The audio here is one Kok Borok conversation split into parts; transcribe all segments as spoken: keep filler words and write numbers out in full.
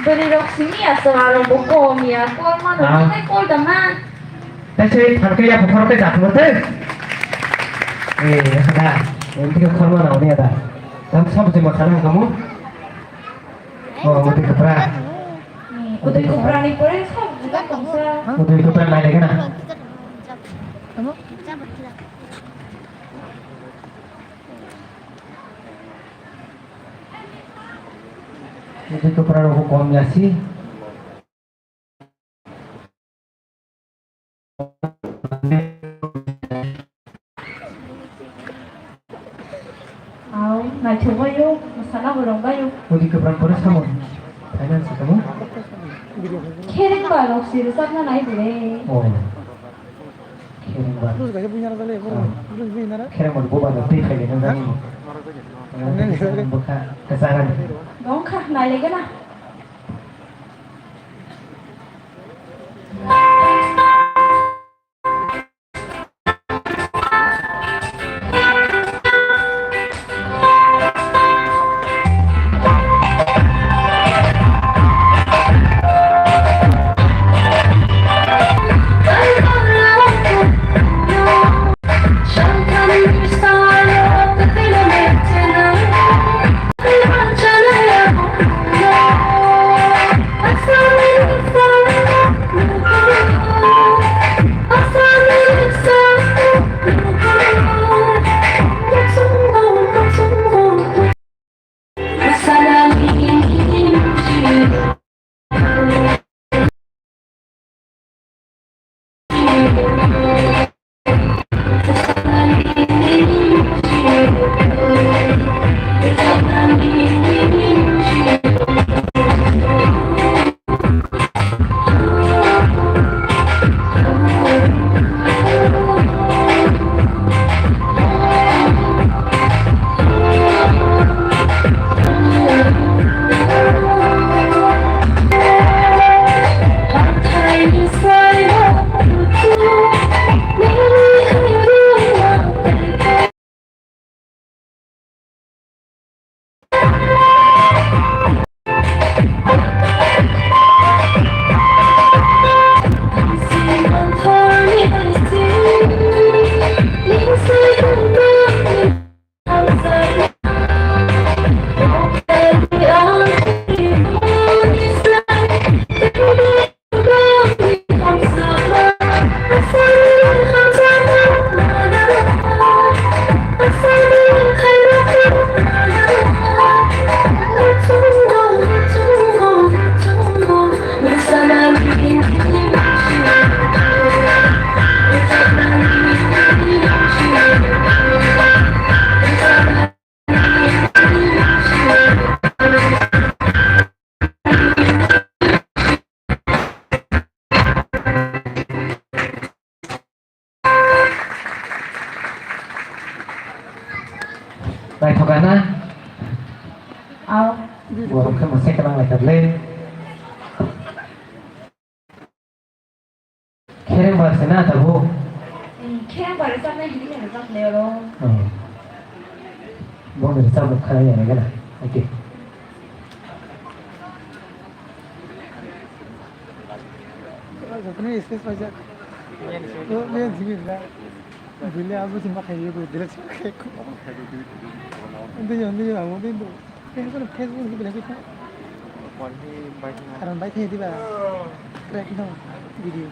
Bwrwi rok simi ya, chwla rok bo kom ya, kol mano, ah, tei kol da man. Tei se phan khe ya, phor khe jat mo tei. Eh, da, em tike khorma na oni da. Tam sab je ma sana kamu. Oh, mudi kapra. Mudi kapra ni pore sab juga kamsa. Mudi kapra nai lagi na. Mudi kapra rok kom ya si. Au, naithok baio, masala bo rong baio. Udi kwbang kore samung. Finance kamu? Khereng ba rok si rwchapna nai bwle. Oh. Khereng ba. Blues gaisa buina ra jale, bro. Ah. Blues buina ra. Khereng ba bo ba tei phai le nang jani. Nang jani. Bokha kwchara ni. Dong kha, nai le gana. Naithoka na? Au. Borok khe mwsai kwlang lai kha le. Khereng bar se na tabuk. Khe ang bai rwchapnai hini khe rwchap le oro. Oh. Bo ni rwchapmung khana ya gana. Okay. Jotono space paijak. O, be jigir da. Bile abo jima khai, abo bile jima khai. Undi, undi, abo undi. Facebook, Facebook ni belai khe. Karon bai thai diba. Track no video.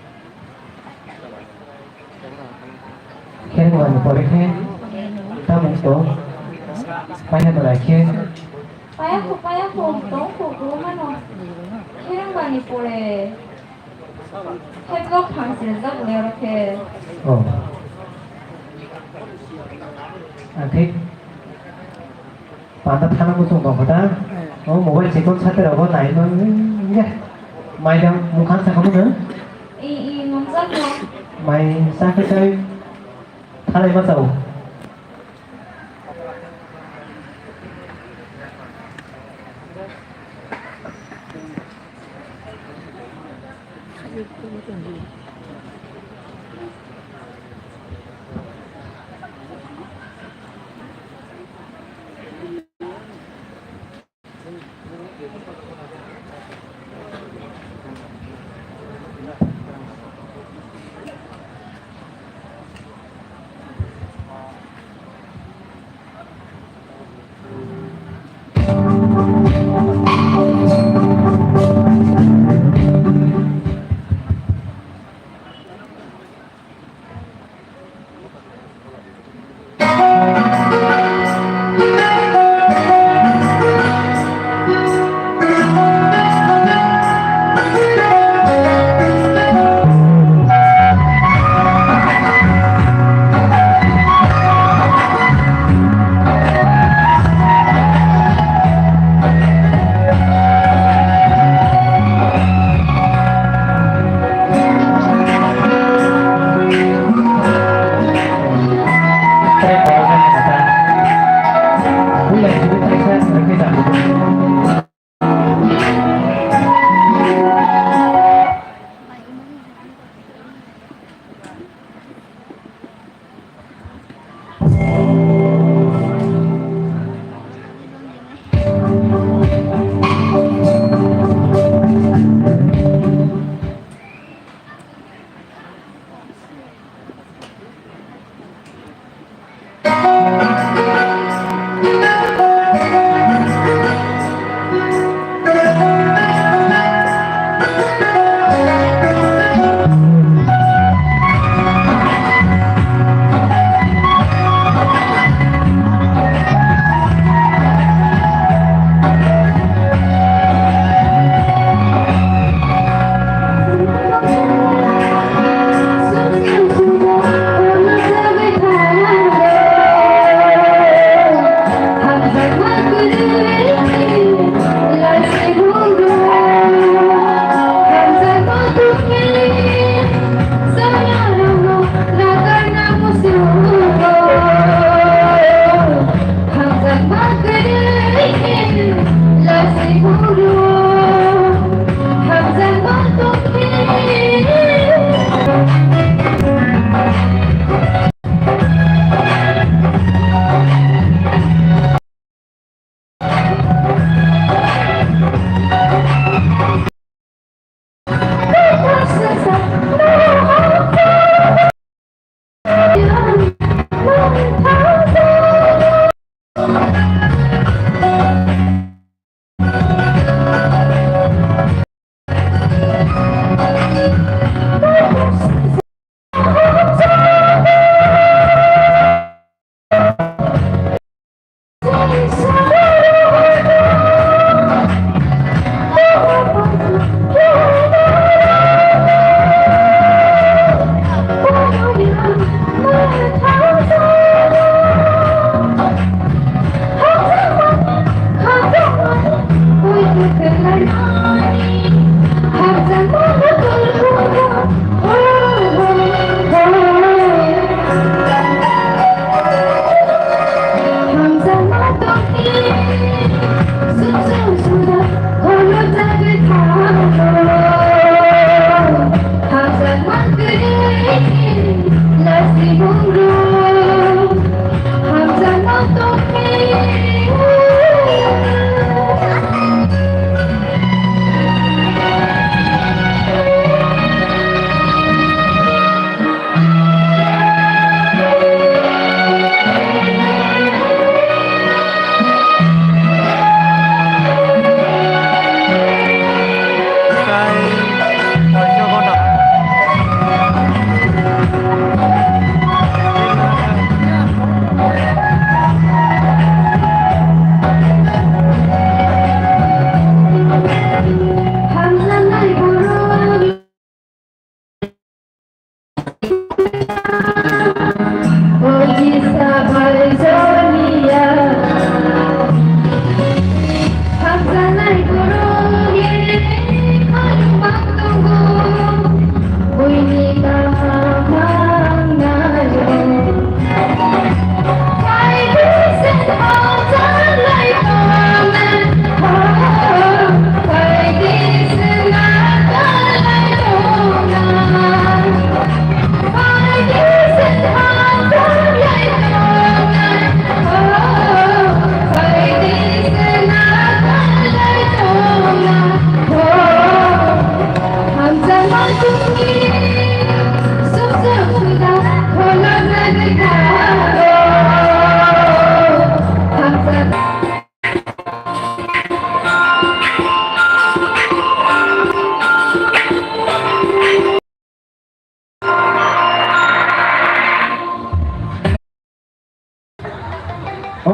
Khe wani pore khe tamung to. Paina belai khe. Paya ko, paya ko, tong ko, ko mano. Khe wani pore. Khe blog thang se jak le oro khe. Oh. Ang khe panda thana muchung tong kho ta. Eh. Oh, mobile chikon sate rogo nai no. Ya. Mai dang mukhang sa khamu na. I, i, nungjak no. Mai sa khe sai thalai ma chao.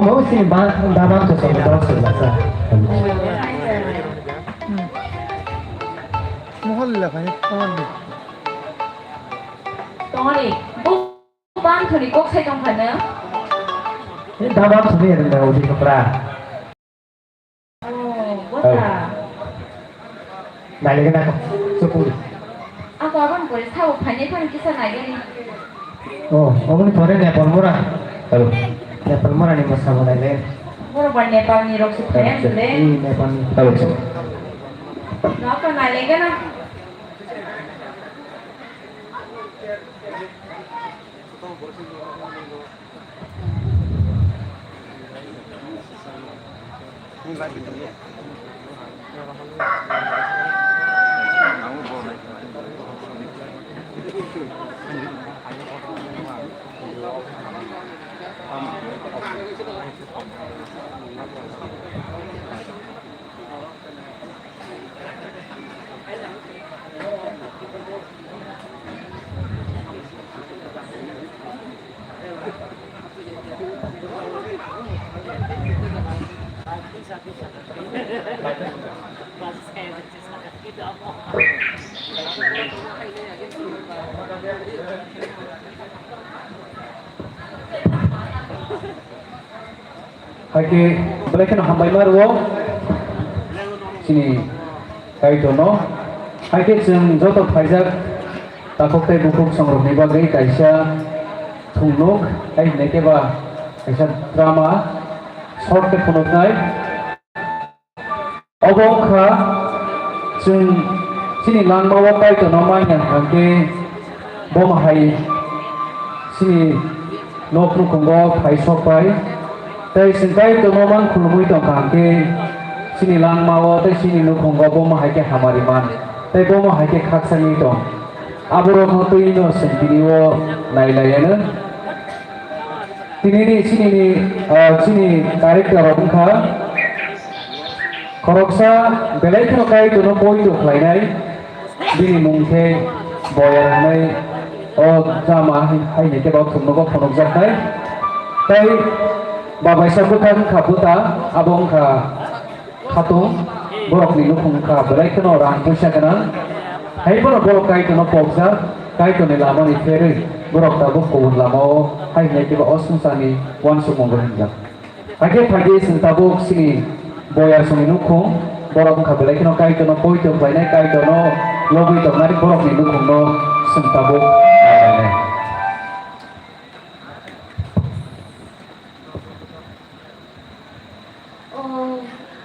Bo sini ba, da bang to sini ba sini ba sa. Mohon la kani mohon ni. Tongani, bo bang thoni kok sai tong phano. Ni da bang thoni ero na odi kapra. Oh, bota. Nai lagi na ko, sepuluh. Ako abang boleh tahu, phani phani kisa nai gani. Oh, abang ni thore Nepal mora. Hello. Nepal mora ni masa mora le. Boro ba Nepal ni rok si phayang le. Hmm, Nepal ni. Hello. Naka nai lagi na. Hai khe belai kheno hambai ma rwo chini Kaitorno. Hai khe chwng joto phaijak takhuk tei bukhuk songrokni bagwi kaisa thungnuk, hai hwnwi khe ba kaisa drama short khe phunuknai. Obo wngkha chwng chini langmao Kaitorno manya hwnkhe bomo hai chini nok nukhungo phai sok pai. Tei chwng Kaitorno man khulumui tongkha hwnkhe chini langmao tei chini nukhungo bomo hai khe hamari man tei bomo hai khe khakchangwi tong. Aborokno twino chwng tini o nai lai anw. Tinini chinini, ah, chini character rok wngkha khoroksa belai kheno Kaitorno poito khlainai, bini mung khe Boyar hwnwi o drama hai, hai ni kebo thumnogo phunukjaknai. Tei babaisa bwkha wngkha bwta, abo wngkha khatung, borokni nukhung wngkha belai kheno rang puisa gwnang. Hai bono borok Kaitorno pokjak, Kaitorni lamani pherwi borok tabuk kubun lamao hai hwnwi kebo o swngcharni uansukmung bo himjak. Hakhe phaidi chwng tabuk chini Boyar songni nukhung, borok wngkha belai kheno Kaitorno poito khlainai, Kaitorno lobwi tongnai borokni nukhungno chwng tabuk nailainai. O,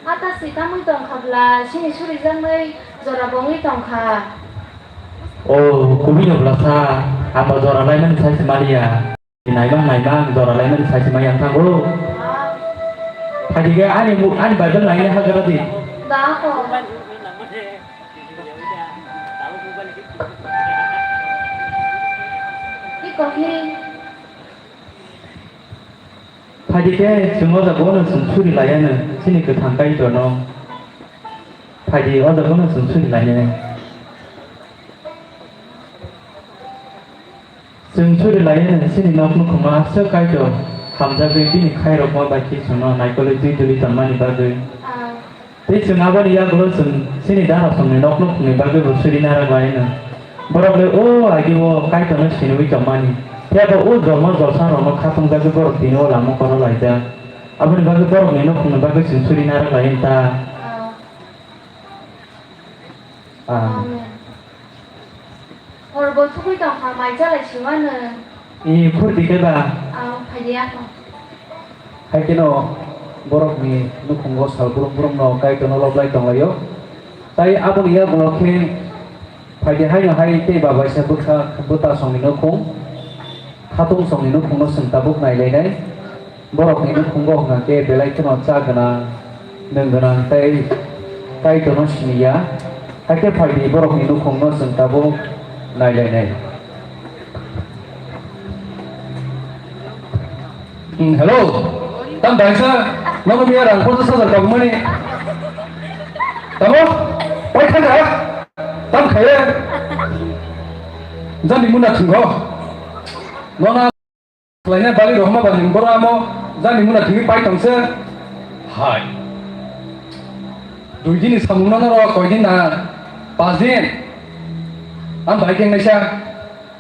mata si tamwi tongkha bwla, chini surijaknai jora bo wngwi tongkha. O, kubui no bwlasa, amo jora laimani sai se maliya. Naimang, naimang, jora laimani sai se maya wng thango. Phaidi khe ani mu-, ani Bible naina hagra di. Ba ko. Iko kiri. Phaidi khe chwng o jaga o no chwng suri lai anw, chini kwthang Kaitor no. Phaidi o jaga o no chwng suri lai anw. Chwng suri lai anw, chini nok nukhung o aswk Kaitor hamjagwi bini khairokma bai khe chwng no naikolwi twi duli tonmani bagwi. Tei chwng aboni yagulo chwng chini darasongni nokno phungni bagwi bo suri narak lai anw. Borok le o agi o Kaitorno siniwi tongmani. Phiya ba o jolma jolsa rokno khatungjagwi borok tini o lama kono laijak. Aboni bagwi borokni nukhungni bagwi chwng suri narak lai anw ta. Amen. Amen. Hor bo thugwi tong kha, mai chalai sima nw. I, phur di khe ba? Aw, phai di ako. Hai kheno borokni nukhungo sal brum brum no Kaitorno lob lai tong laio. Tai aboni yagulo khe phai di haino hai tei ba baisa bwkha bwta songni nukhung, khatung songni nukhungno chwng tabuk nai lainai. Borokni nukhungo hwnkha khe belai kheno cha gwnang, nwng gwnang tei Kaitorno sini ya. Hakhe phai di, borokni nukhungno chwng tabuk nai lainai. Hmm, hello. Tam baisa, nono miya rang ponchas hajar kabumani. Tamo? Pai khanda. Tam khaya. Jani muna thungo. Nona Khlaina bagwi rohorma ba nwng boro amo Jani muna thwi pai tongse. Hai. Dui din ni samung no noro koi din na? Pas din. Ang bai keng naisa.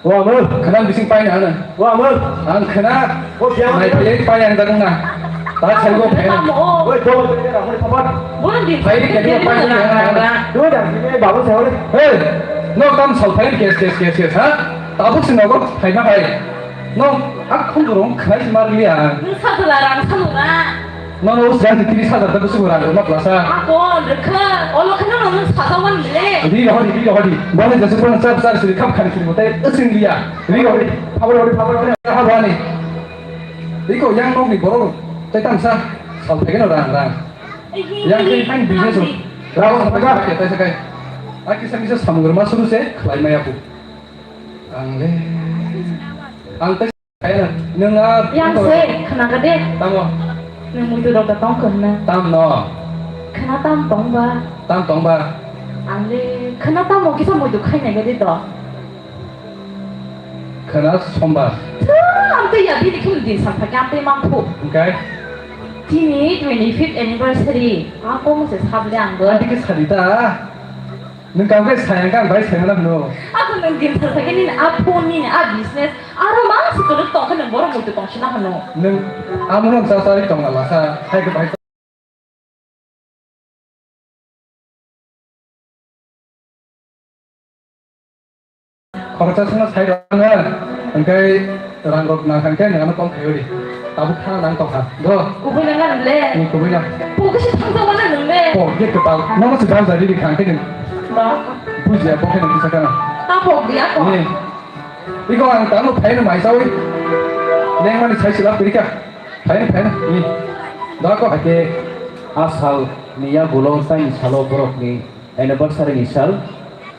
Wa mo. Khana bising pai na na. Wa mo. Ang khana. O biya. Nai pai pai ang dang na. Ta sai go pai na. Oi, do, do, do, do, do, do. Pai di kedi pai na. Do da, ni babu sai oi. Hey, no kam sal pai kes kes kes kes ha. Tabuk sing nogo pai na pai. No, ak khum durung khana si mar liya. Nung sa tu la rang sa lu na. Nono o siyang di tris hajar ta busi bo rang rwma klasa. Ako, rwkha, olo kheno nono sajakmani le. Ri rohor di, ri rohor di. Bole jesu kono char char siri khap khani siri mote using liya. Ri rohor di, phabor rohor di, phabor rohor di. Raha bani. Iko yang nokni borok tei tamsa sal phaikeno rang rang. Yang tei hain business o. Rang rang rang. Tei sakai. Aki sa kisa samung rwma suru se khlai maya bu. Ang le. Ang tei Kaya, nwng a Yang se, khna ka de. Tamo? Nwng muitu rok da tong khna. Tam no? Khna tam tong ba? Tam tong ba? Ang le, khna tamo kisa muitu khai nai ga de do. Khna sombar. Thu, ang tei ya bini khum din sa pha kya tei mang phu. Engkai? Tini twenty fifth anniversary. A ko mo se sab le ang bo. Adi ke sadi ta. Nwng kang khe sayang kang bai saimano hwno. Ako nwng din thar thakhe nini a phone nini a business aro ma se kwrwk tong khe nwng borok muitu tong sina hwno. Nwng amo nwng cha cha ri tong la sa hai khe bai. Khoroksa sano sai rwna hwnkhe. Rang rok nang kha khe nang ano kok khaio di. Tabuk thana nang tong kha. Do. Kubui nang ano le. Ni kubui nang. Pok se thang tong mano nang le. Pok ye kwtal. Nono se dal jari di kha khe nang. Ba. Bujiya pok khe nang kisa kana. Ta pok dia ko. Ni. Iko ang tamo phai no mai sawi. Neng mani sai silap pirika. Phai no phai no. Ni. Da ko. Ake asal ni ya gulo sai salo borok ni. Anniversary ni sal.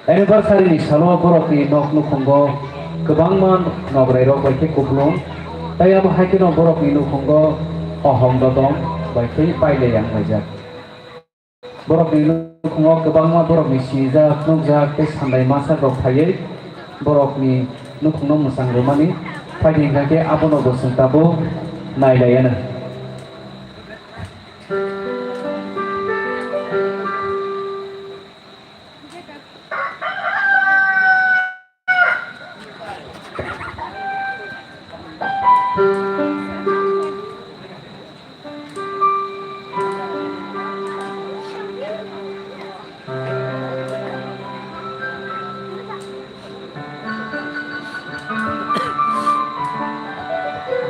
Anniversary ni salo borokni nok nukhungo kwbangma nograi rok bai khe kupulung, tei abo hai kheno borokni nukhungo ohom dodom bai khe pailai yang laijak. Borokni nukhungo kwbangma borokni sinijak, nukjak tei sandai masa rok phaiwi borokni nukhungno mwchang rwmani phaidi hwnkha khe abono bo chwng tabuk nailaianw.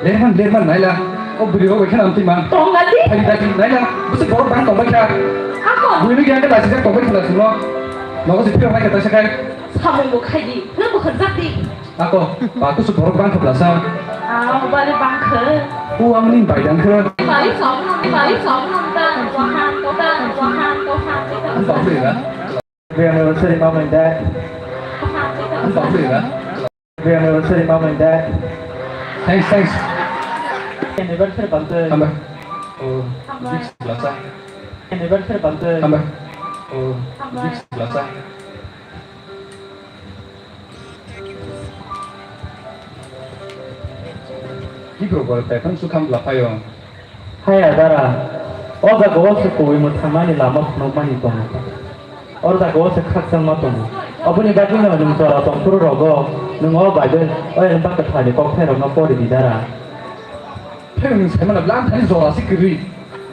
Lerman, lerman, naila. O bwrwi rok bai kheno amtwi man. Tong na di. Phai da di, naila. Bwswk borok bang tong bai kha. Ako. Bwrwi ni gyan khe lasi jak tong bai khna simo. Nogo se phiyok nai khe taisa khai. Samung bo khai di. Phiyok bo khajak di. Ako, ba kusu borok bang kha blasa. Ah, bari bang kha. O amni bai dang kha. Bari song, bari song, ta, wahan, ta, wahan, ta, wahan, ta. Ang ba bwrwi ba. Happy anniversary, Mom and Dad. Ang ba bwrwi ba. Happy anniversary, Mom and Dad. Thanks, thanks. Anniversary bangtwi. Hambai. Oh, hambai. Gift lasa. Anniversary bangtwi. Hambai. Oh, hambai. Gift lasa. Gift rok bai phai phano sukham bwla phaio. Haya dara, o jaga o se kubui mwthangmani lama phunukmani tongo. O jaga o se khakchangma tongo. Oboni bagwino nwng jora tongphuru rogo, nwng o Bible, o Elba Kwtharni kokthairokno pori di dara. Phai nwng saimano bwla ang thani jora se kwrwi.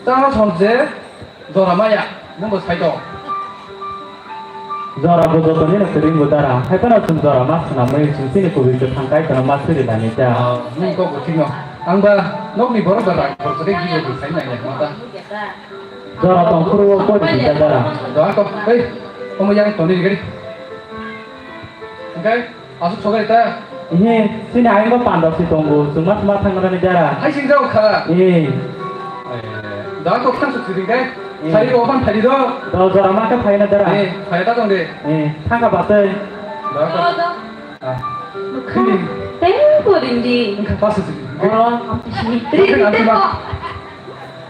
Tamo som je jora maya, nwng bo sai tong. Jora bo joto nini kwrwi wngbo dara, hai phano chwng jora ma swnamwi chwng chini kubui kwthang Kaitorno ma suri lani ta. Ah, nwng kok bo thikno. Ang ba nokni borok ba rang khoroksa khe gibo bo sai nai nai ma ta. Jora tong phuru o pori di ta dara. Jora kok, hei, omo yang toni gari. Hwnkhe aswk sogari ta? Ehe, chini ayang bo pandok si tongo, chwngma chwngma thangna ni dara. Hai sing jao kha. Eh. Eh, da ko khang su sidi kai. Eh. Sari ko pan phari do. Do jora ma ka phai na dara. Eh, phai ta tong de. Eh, thang ka batei. Da ko. Ah. Khang. Teng ko ding di. Khang pas su sidi. Oro, am sini. Tri.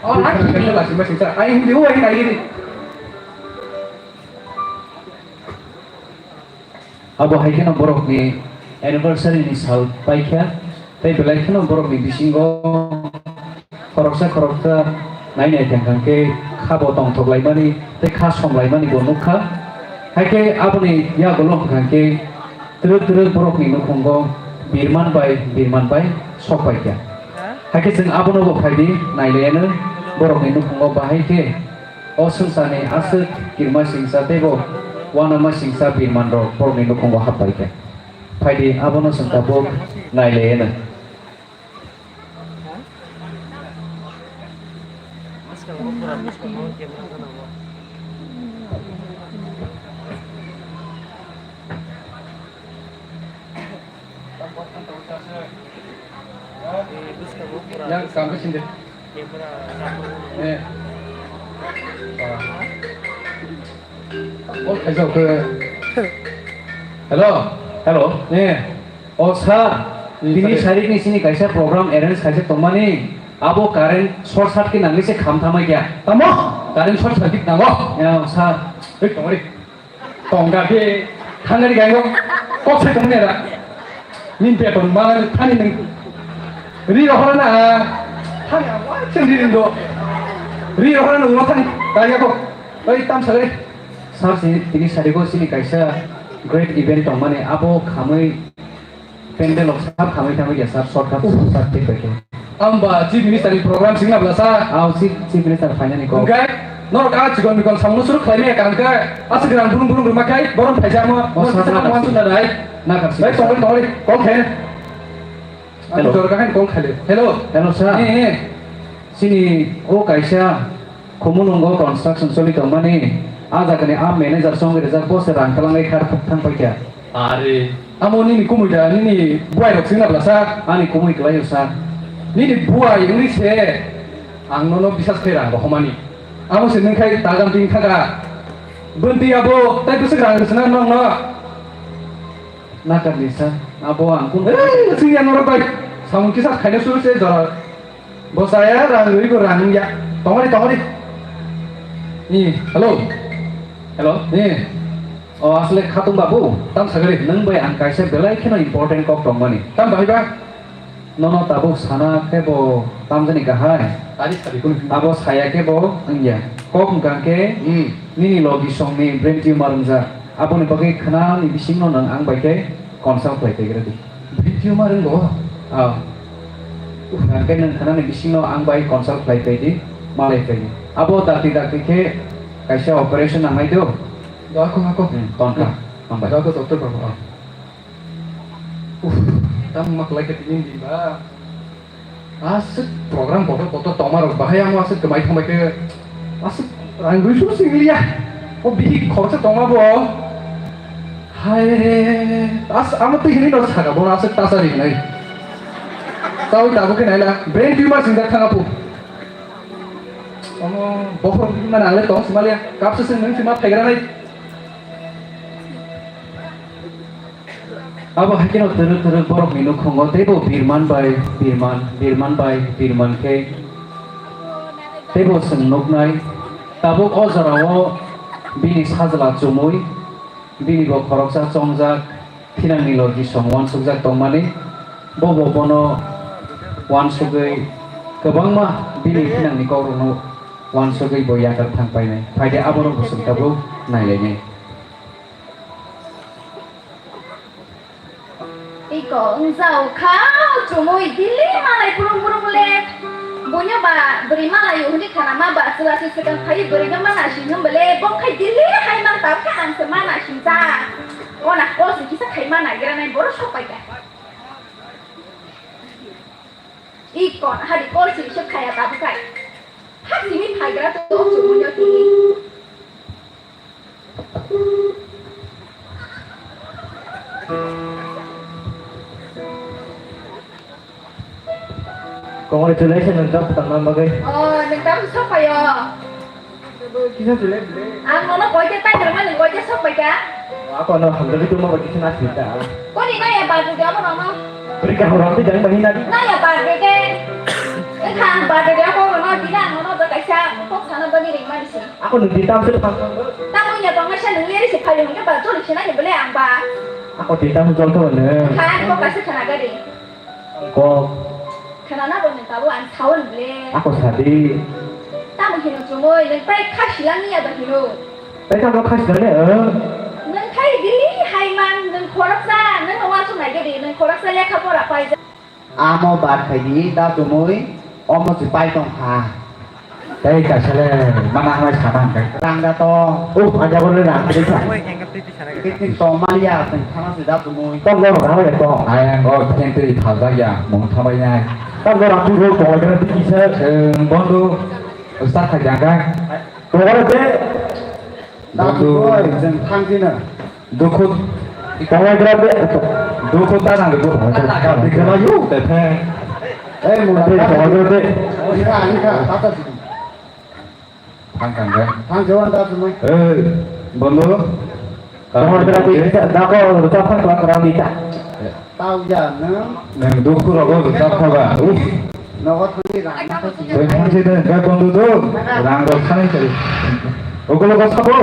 Oh, ah, khang ka la sima sisa. Ai hindi ho, ai hindi. Abo hai kheno borokni anniversary ni sal paikha, tei belai kheno borokni bisingo, khoroksa khoroksa nai nai thang thang khe kha bo tongthok laimani tei kha som laimani bo nukha. Hai khe aboni yagulo hwnkha khe twrwk twrwk borokni nukhungo birman bai birman bai sok pai kha. Hai khe chwng abono bo phai di, nai lai anw borokni nukhungo bahai khe o swngcharni aswk kirma singcha tei bo uanama singcha birman rok borokni nukhungo hap pai kha. Phai di, abono chwng tabuk nai lai anw. Yang sampai sini. Eh. Ah. Oh, kaisa khe. Hello. Hello. Eh. Oh, sir. Hmm, tini sir. Sarikni sini kaisa program arrange kaisa tongmani. Abo current short circuit nangni se kham thamai kya. Tamo? Current short circuit nango. Ya, sir. Hei, tongri. Tongga khe thangari gayo. Kok sai tongni ra. Nin pe ton mana thani nang. Ri rohora na. Thani awa chen ri rindo. Ri rohora na ulo thani. Kaya ko. Oi, tam sagari. Sir, si, tini sarigo sini kaisa great event tongmani, abo khamwi pandal rok sab khamwi thangwi ya, sir, shortcut, sir, tei paikhe. Amba chief minister ni program singna bla sa. Ao chief, chief minister phainani kok. Hwnkhe norok a chikon mikon samung suru khlaimaya kaham khe aswk rang burung burung rwma khai borom phaijamo. O, sir, sir, na, sir. Bai tongri tongri kok khe. Hello. Hello. Hello, sir. Eh, eh. Sini o kaisa Khumulwngo construction choli tongmani, a jagani a manager chongwi rijak, bo se rang kwlangwi khar thang paikha. Are, amo nini kumui da, nini buai rok singna bla sa? Ani kumui kwlaio, sir. Nini buai wngwi se ang nono bisas khe rang rohormani. Amo se nwng khai tagam ting thaga. Bwntwi abo tai bwswk rang rwsna nokno. Nakarni, sir, abo ang kun. Eh, singya norok bai. Samung kisa khaina suru se jora. Bo saya rang rwi bo rang ya. Tongori, tongori. Ni, hello. Hello. Ni. O, asle Khatung babu, tam sagari, nwng bai ang kaisa belai kheno important kok tongmani. Tam bahai ba? Nono tabuk sana khe bo tamjani kahai. Tari sari kun. Abo saya khe bo wngya. Kok wngkha khe, hmm, nini logi songni brain tumor wngjak. Aboni bagwi khwnani bisingno nwng ang bai khe consult khlai taigra di. Brain tumor wngbo? Ah. Hwnkhe nwng khwnani bisingno ang bai consult khlai twi di, malai twi di. Abo dakti dakti khe kaisa operation nangnai do. Do ako, ako. Hmm, tonkha. Hmm. Hambai. Do ako, doctor babu. Ah. Uff, tamo ma khlai khe tini din ba. Aswk program kotor kotor tongma rok bahai amo aswk kwmai thangbai khe aswk rang rwi suru sing liya. O bihik khoroksa tongma bo. Hai re, as amo twi hini no saka bo aswk tasa ri nai. Tao tabuk khe naila brain tumor singjak thang apu. Omo bokhorok bihik mani ang le tong sima liya. Kapsa se nwng sima phaigra nai. Abo hai kheno twrwk twrwk borokni nukhungo teibo birman bai birman, birman bai birman khe teibo chwng nuknai. Tabuk o jorao bini sajla chumui, bini bo khoroksa chongjak, thinangni logi song uansukjak tongmani, bo bo bono uansugwi kwbangma bini thinangni kokrokno uansugwi bo yakar thang painai. Phaidi abono bo chwng tabuk nailainai. Iko, wngjago kha, chumui, dili malai purung purung le. Buino ba, bwrwi malai o hwnwi khana ma ba, chwla se swkang phai bwrwi no mana sing hwn bole, bo khai dili hai mang tap kha ang se mana sing ja. O na, o se kisa khai mana gira nai, boro sok pai kha. Iko, hari kol se sok khaya tabu kai. Ha simi phaigra to chumui no tini. Congratulations, nung tamo tangna bagwi. Oh, nung tamo sok payo? Kisa sile bile. Ang nono koite tai rwma nung koite sok paika? Ako no hamjagwi tongma bai kisa nasita. Koni naya badu gamo nono? Beri kaham rong ti jang bahina di. Naya badu ke. Ekha ang badu gamo nono dina nono bakaisa kok sana bagi ringma disi. Ako nung di tam se phang phang bo. Tamo ya tong sa nung leri se phali hingke ba joli se nai bele ang ba. Ako di tam jol to ne. Khan ko kaisa khana gari. Ko. Khwnana bo nwng tabuk ang sawi ble. Ako sadi. Tamo hino chumui, nwng tai kha silangni ya ba hino. Tai tamo kha silangni, eh? Nwng khai di hai man, nwng khoroksa, nwng uansuk nai di, nwng khoroksa lekha pora paijak. Amo bar khai di, da chumui, omo si pai tong kha. Tei kaisa le mana hai sana hingkai. Rang da to. Oh, aja bole rang de sa. Titi to mali ya, teng thana se da tu mui. Tom lo rang le to. Ayang o tentri thal da ya, mung thabai nai. Tom lo rang tu ro to ga tiki se. Seng bondu, sa kha jaga. To ga de. Da tu mui, seng thang sina. Dukhu. Tongwai gra de. Dukhu ta nang dukhu. Dikhala yu te the. Eh, mula. Tongwai gra de. Ika, ika, tata sidi. Thang thang de. Thang jawan ta sumai. Eh, bondu. Tongwai gra de. Da ko ta phang kla kra ni ta. Tau ya na. Nang dukhu rogo ta phaba. Uh. Nogo thangni rang. Oi thang sidi, ga bondu do. Rang ro thang sidi. Ogulo ko sabo.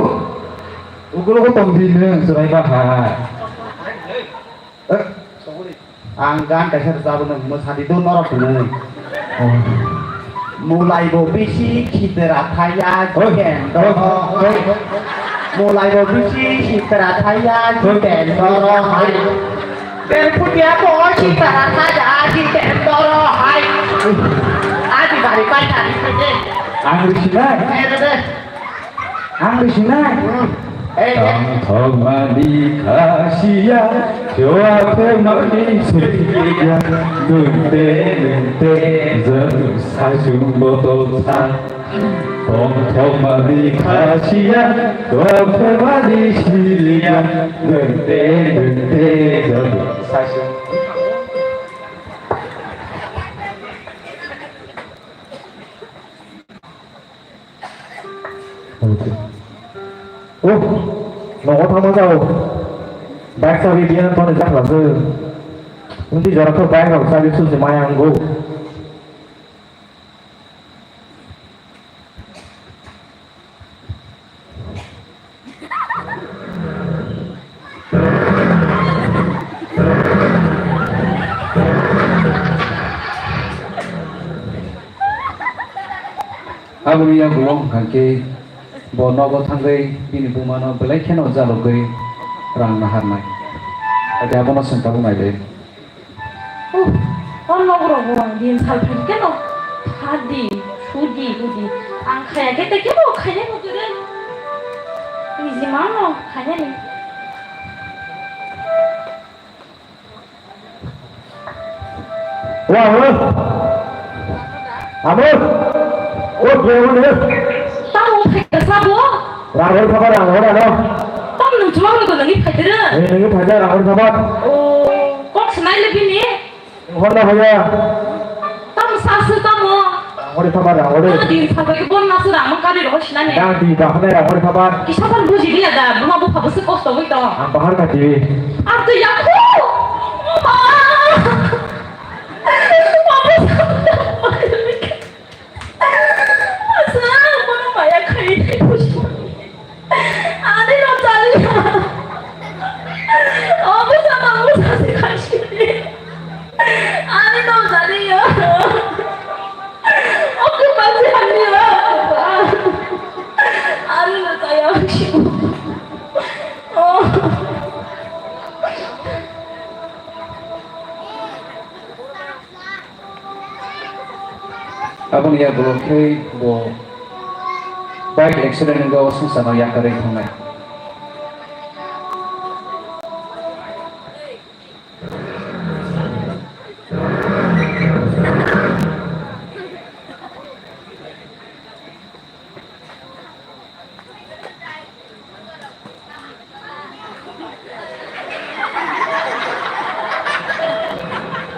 Ugulogo tong di nwng chwrai ba hai. Eh, ang gan kaisa rwchabo nwng mwsadi do norok hwnwi. Oh. Mulai bo bisi khitera thaya Oi. Jitendra. Oi. Mulai bo bisi khitera thaya Oi. Jitendra hai. Belphutia bo khitera thaya Jitendra hai. Oi. Adi bari pai tadi. Ang risi nai. Eh, de, de. Ang risi nai. Hmm. Eh, eh. Tongthokmani khasiya, joa phemani siliya, nungte, nungte, jang saichung botol sa. Tongthokmani khasiya, joa phemani siliya, nungte, nungte, jang saichung. Oh, nogo thangma jao. Bike sabi biya toni jakla se. Unti jora to bike rok sabi susi maya ango. Aboni yagulo hwnkha khe bo nogo thangwi bini bumano belai kheno jalogwi rang naharnai. Ate abono chwng tabuk naidi. Uh, o nokrok bo din sal phai khe no, thadi, sudi, udi. Ang khaya khe tei kebo khainai bo kwrwi. Niji mano khainani. Wa, wa. Amo. O, dia mana? Tamo phai sabo. Rang hor thapa, rang hor ano. Tam nung chuma ko nang phai dere. Eh, nang phai rang hor thapa. O, kok senai le bini. Honna bhaiya. Tam sasu tamo. Hore thamar hore. Din sabai bon nasu rang kari ro sinane. Dang di bahane hore thamar. Kisa pan buji dia da, buma bu phabu se kosto bui to. Ang bahar ka di. Ang to yaku. Mama. Mama. Asa, bono maya khai thai buji. Ani no jaliya. Obo sama obo sasi khai sini. Ani no jaliya. Oke, pasi ani ya. Ani no jaya. Oh. Aboni yagulo khe bo bike accident wngwi o swngcharno yakarwi thangnai.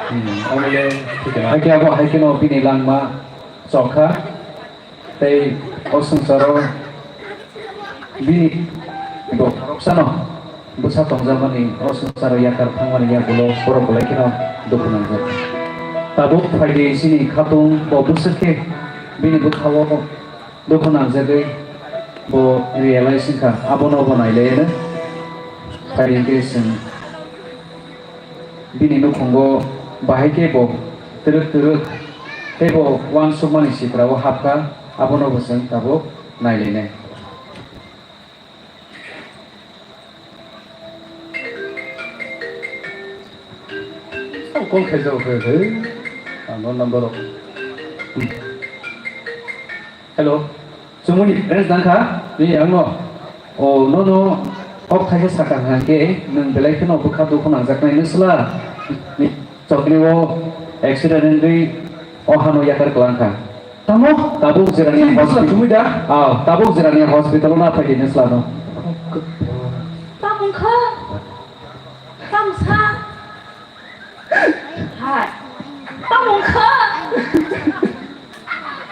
Hmm, omo le thik khe. Hakhe abo hai kheno bini langma chokha tei o swngcharo bini bo khoroksano bwsa tongjakmani, o swngcharo yakar thangmani yagulo borok belai kheno dukhu nangjak. Tabuk phaidi chini khatung bo bwswk khe bini bwkhao dukhu nangjagwi bo realize wngkha, abono bo nailaiyano. Phaidi hwnkhe chwng bini nukhungo bahai khe bo twrwk twrwk teibo uansukmani siprao hapkha, abono bo chwng tabuk nailainai. Call khaijak khe, he? Ang no number rok. Hmm. Hello. Chumuni friends dangkha, ni angno. O, nono kok thaisa sakha hwnkhe, nwng belai kheno bwkha dukhu nangjaknai nwsla. Ni chokni o accident wngwi o hano yakar kwlangkha. Tamo? Tabuk Jirania Chini bwsla hospital. Chumui da? Ah, tabuk Jirania hospital o na phaidi nwsla no. Tamung kha? Tamsa? Hai. Tamo wngkha?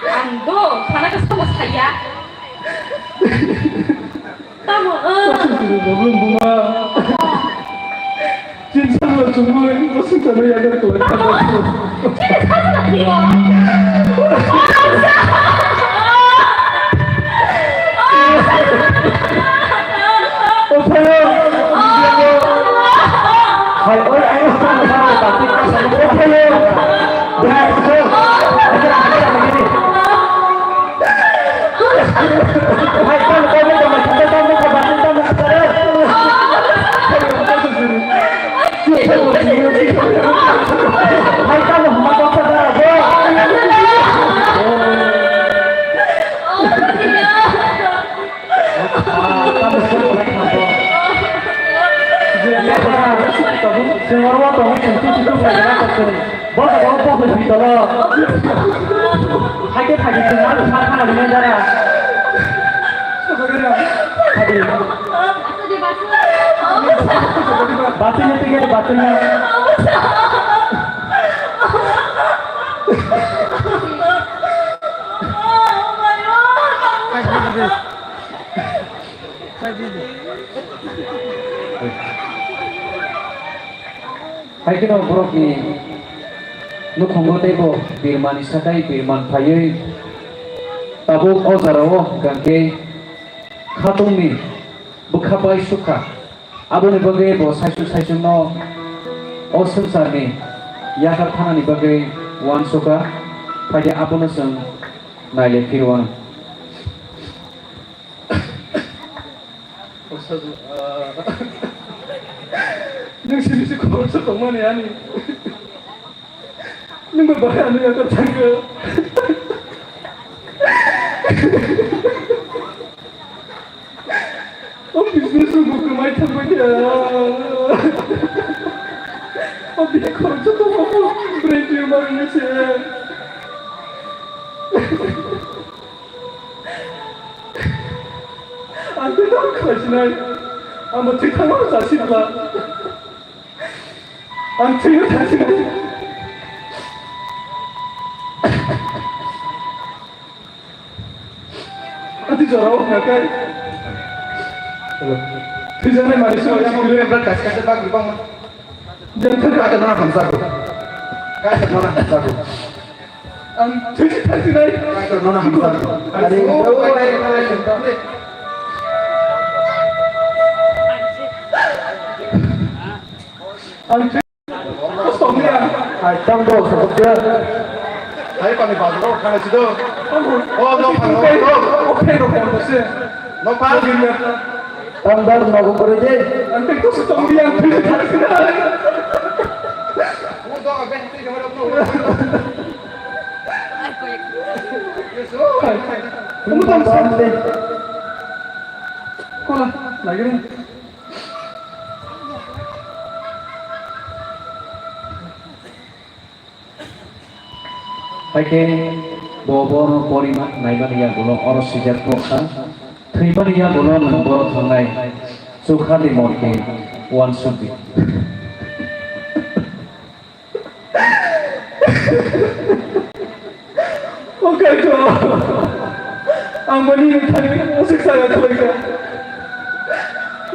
Ang do, sana ka sama saya. Tamo, eh. Buma. Chin sama chumui, bosong sama ya dar ko. Tamo. Chin sama dia. Hai kheno borokni nukhungo teibo birmani sakai birman phaiwi tabuk o jorao hwnkha khe khatungni bwkha bai sukha. Aboni bagwi bo saichung saichungno o swngcharni yakar thanani bagwi uansukha. Phaidi abono chwng nailai phirwano. Osago, ah. Nwng simi se khoroksa tongmani ani. Nwng bo bahai ano yakar thangkha. O business rok bo kwmai thangbai kha. O bini khoroksa tongma bo brain tumor wngwi se. Ang tei tamo khlai sinai. Ang bo thwi thangma chasi bwla. Ang thwino thang sinai. Ang twi jorao hwnkha khe. Thwijaknai manwi se wai sikli. Jeng thang kha. Kaisa nana hamjago. Kaisa nana hamjago. Ang thwi thang sinai. Kaisa nana hamjago. Are, ang thwi Tongya. Ai, tang do, sabuk dia. Hai, pani bazar o khana sido. Oh, no, no, no. O, phai rok kono se. No, pa. Tang dar, no, ko kore je. Ang tek to se tongya, ang tek to se tongya. Kola, lagi ni. Haikhe bo bono porima naimani yagulo oro sijak tongkha. Thwimani yagulo nwng bono thangnai chukhani morke uansukdi. O Kaitor, ang bo nini thani aswk saya khlaikha.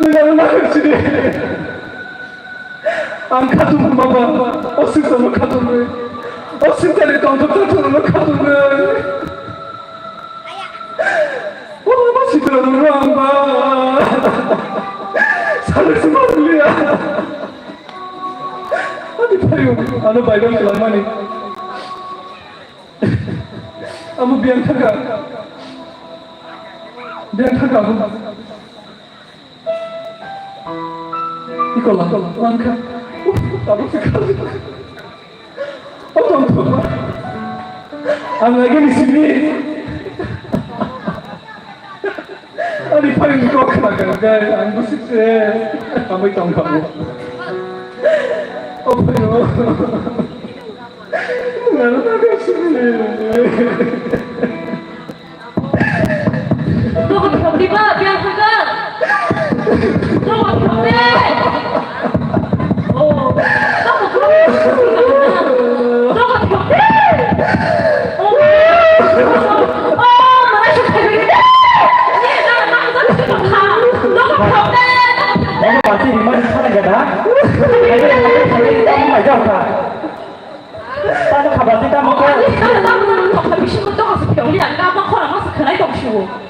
Nwng ano naharchidi. Ang khatung baba, aswk sama khatung nai. Aswk tani tongthok tongthok no khatung nai. O baba sitra no ang ba. Sana sima liya. Ani phaiyung, ano baidong khlaimani. Amo biyang thangka. Biyang thangka amo. Iko lang, langka. Tabuk se kal. O tong tong. Ang lagi di sini. Ani phaini kok khna kha, guys, ang bwswk se hamwi tong thango. O phaio. Nang nang sini. Nogo thokdi ba, biang khaga. Nogo thokdi.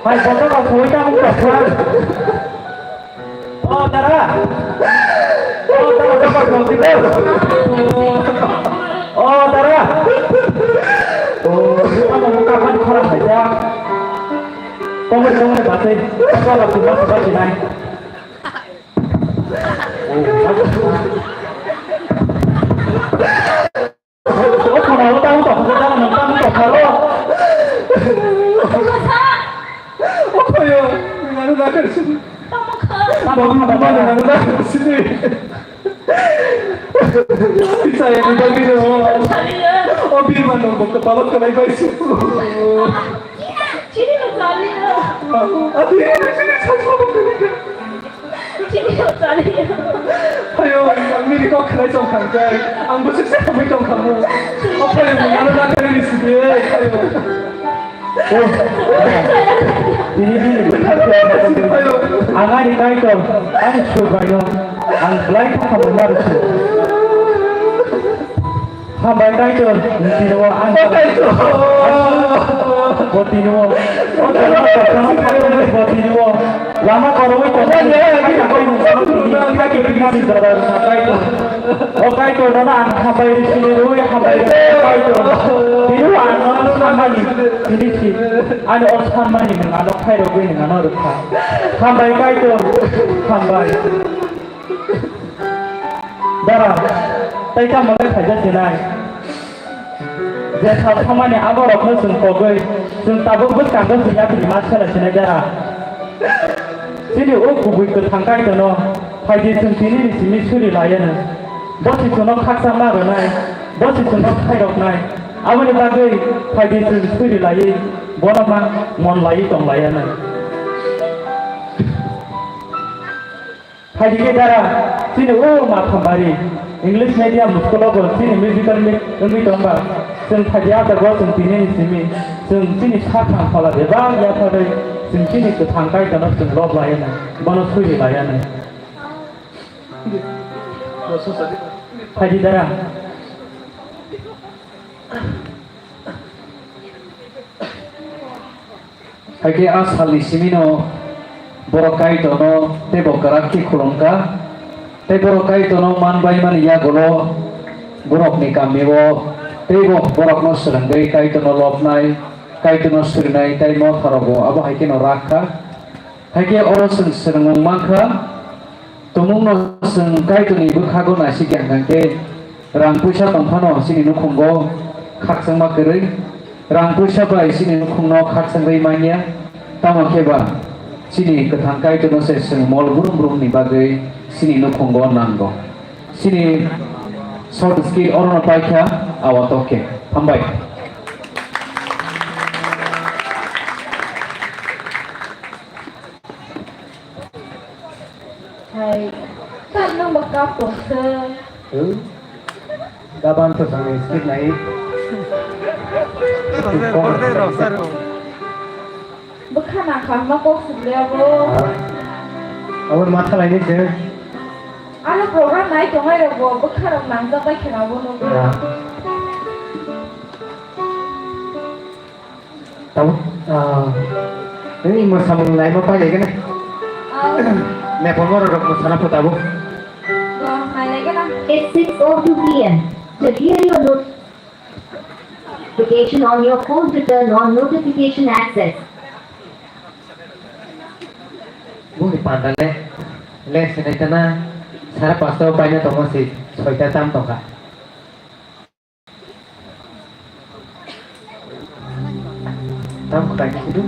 Hai, boto kok thoi ta mung kok thoi. O dara. O dara, dara, dara, dara. O dara. O, tamo kapan khorang hai ta. Tongri, tongri, basai. Tongri, tongri, basai, basai, nai. O, basai. O khorang o tamo tong, tamo tong, tamo tong, kharo. O khoyo, nang nang sini. Tamo kha. Tamo kha, tamo kha, nang nang sini. Saya ni bagi no. Chaliya. O birman no bok palok kalai bai su. Chini no chaliya. Ati, chini chaliya. Chini no chaliya. Ayo, ang nini kok khlai tong kha kai. Ang bwswk se khamwi tong kha mo. O phayo, ano da kare ni sidi. Ayo. Ini, ini. Ang ani Kaitor, ani Subraino, ang belai kha hambai ma rwsio. Hambai Kaitor, tini o ang bo tini o. O tini o. O tini o. Bo tini o. Lama koroi tongmani, kaitor, kaitor, kaitor, kaitor, Kaitor. O Kaitor, nono ang hambai rwsini rwi hambai rwsini Kaitor. Tini o ang nono sanmani, tini si. Ani o sanmani nwng ano khairogwi nwng ano rwkha. Hambai Kaitor, hambai. Dara, tai tamo le khaija sinai. Je sal thangmani aborokno chwng kogwi, chwng tabuk bwskango chwng yapri ma sela sinai dara. Chini o kubui kwthang Kaitorno phaidi chwng tini ni simi suri laiya no. Bo se chwngno khakchangma rwnai, bo se chwngno khairoknai. Aboni bagwi phaidi chwng suri laiwi bono ma mon laiwi tong laiya no. Phaidi khe dara, chini o Mathambari English medium school o bo chini musical meet wngwi tongba, chwng phaidi ah jaga o chwng tini ni simi, chwng chini sathang phola bebak yapharwi, chwng chini kwthang Kaitorno chwng lob laiya no, bono suri laiya no. Phaidi dara. Haikhe a salni simino borok Kaitorno teibo kwrak khe khulumkha, tei borok Kaitorno man baimani yagulo borokni kamio teibo borokno swrwngwi Kaitorno lobnai, Kaitorno surinai tei motharogo abo hai kheno rak kha. Haikhe oro chwng swrwngmung mankha. Tumungno chwng Kaitorni bwkhago naisik ya hwnkhe, rang puisa tong phano chini nukhungo khakchangma kwrwi, rang puisa bai chini nukhungno khakchangwi manya, tamo khe ba chini kwthang Kaitorno se chwng mol brum brumni bagwi chini nukhungo nango. Chini short skit orono paikha, awa tok khe. Hambai. Hai, kap nang ba kap tong se. Hmm? Gaban to sang skit nai. Bwkha na kha ma kok suk le abo. Ah. Abo ma thalai ni se. Ano program nai tongai rok bo bwkha rok nang jak bai khena bo no. Ah. Tamo, ah, nini mwsamung naima pailai gana? Ah. Nepal borok rok mwsana pho tabuk. Bo, nailai gana. It's six oh two P M. The D I O note. Notification on your phone to turn on notification access. Bumni panda le, le sinaitana, sara pasta o paina tongo si, soita tam tongkha. Tam khlai ni sidu.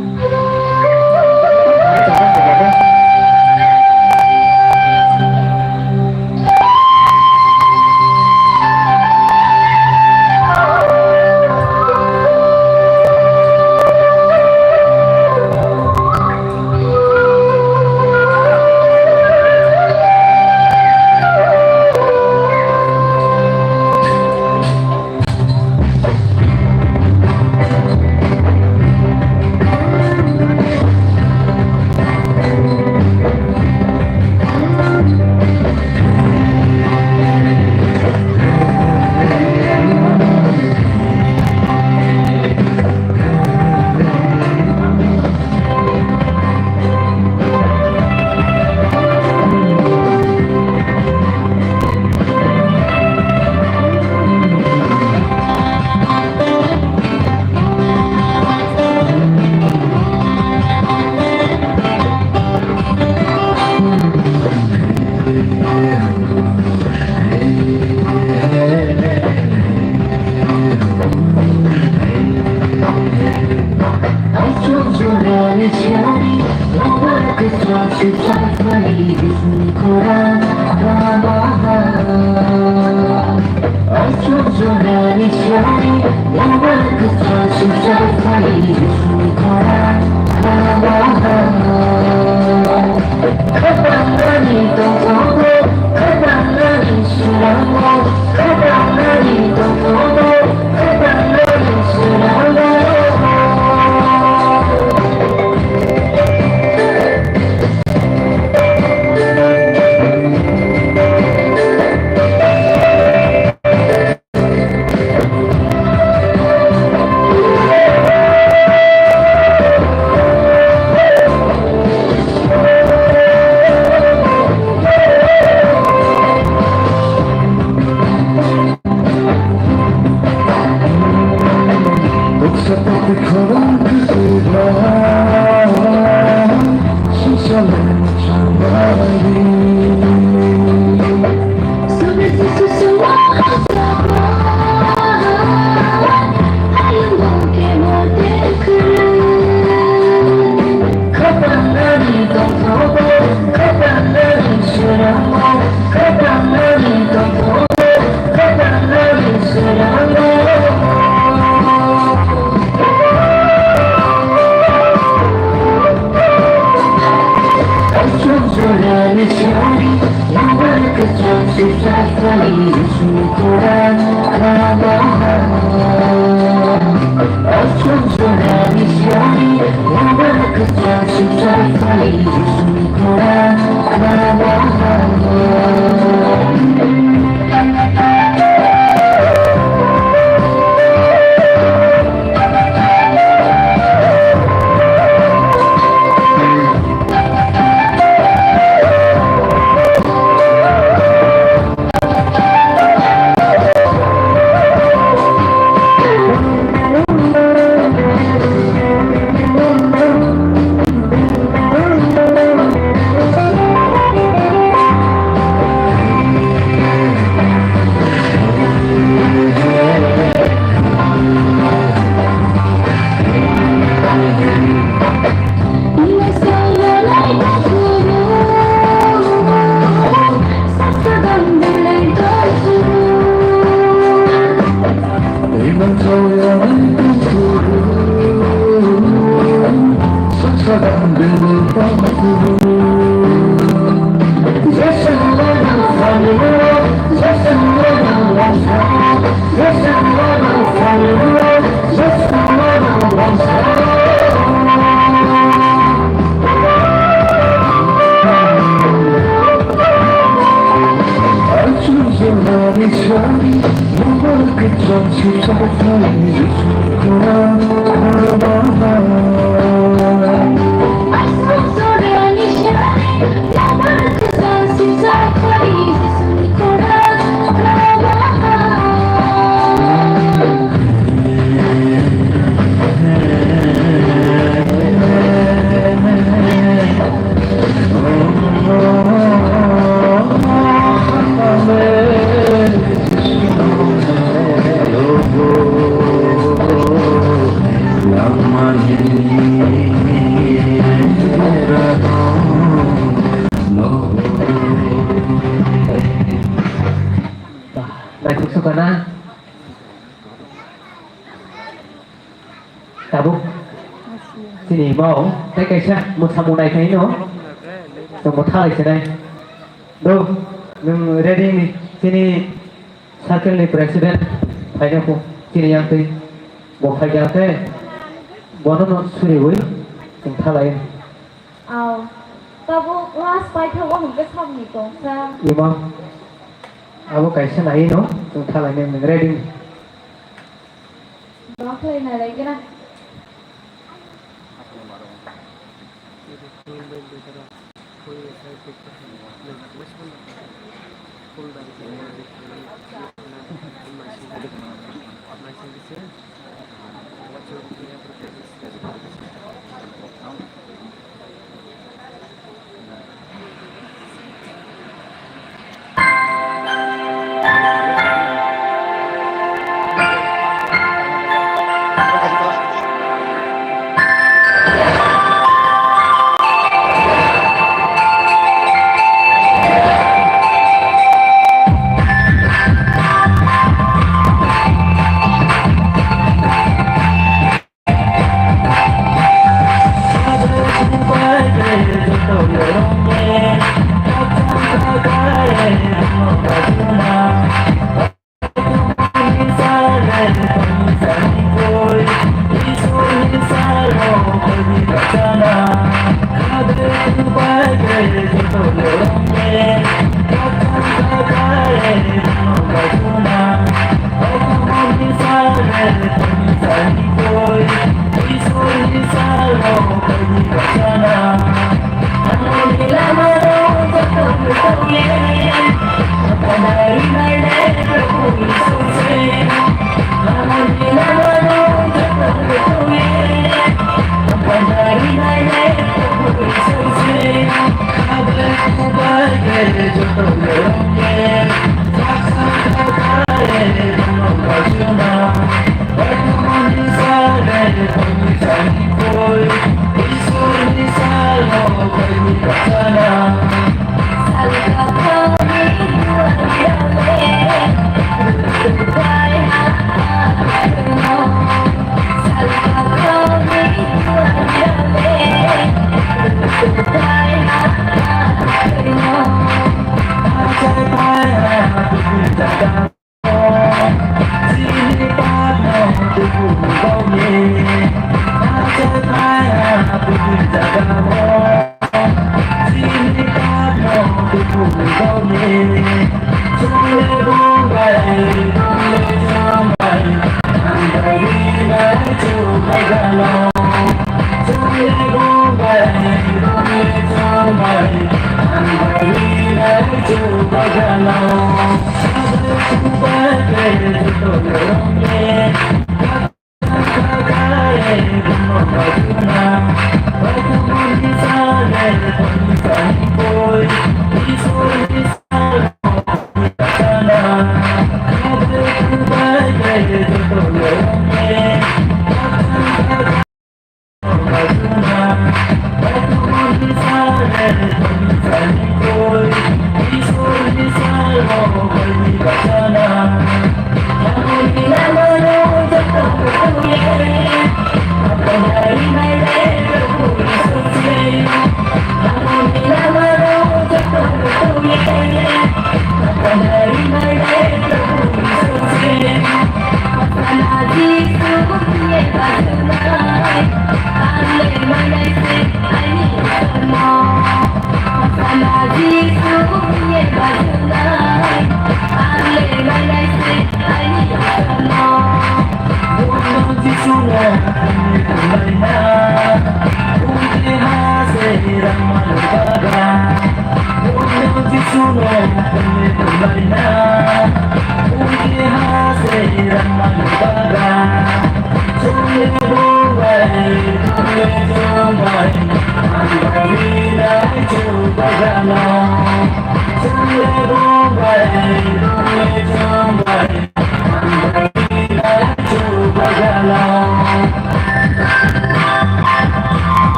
Tabuk chini mau tei kaisa mwsamung nai khaino chwngbo thalai sinai. Do, nwng ready ni chini circle ni president phaina kho chini yang twi bo phai kha khe bono no suriwi chwng thalai. Aw, tabuk last paithago hwnkhe sabni tongsa. Ima abo kaisa nai no chwng thalai nai nwng ready ni. Bakhlai nai lai gana.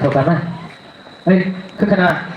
Thoka na? Ei, khwkhana.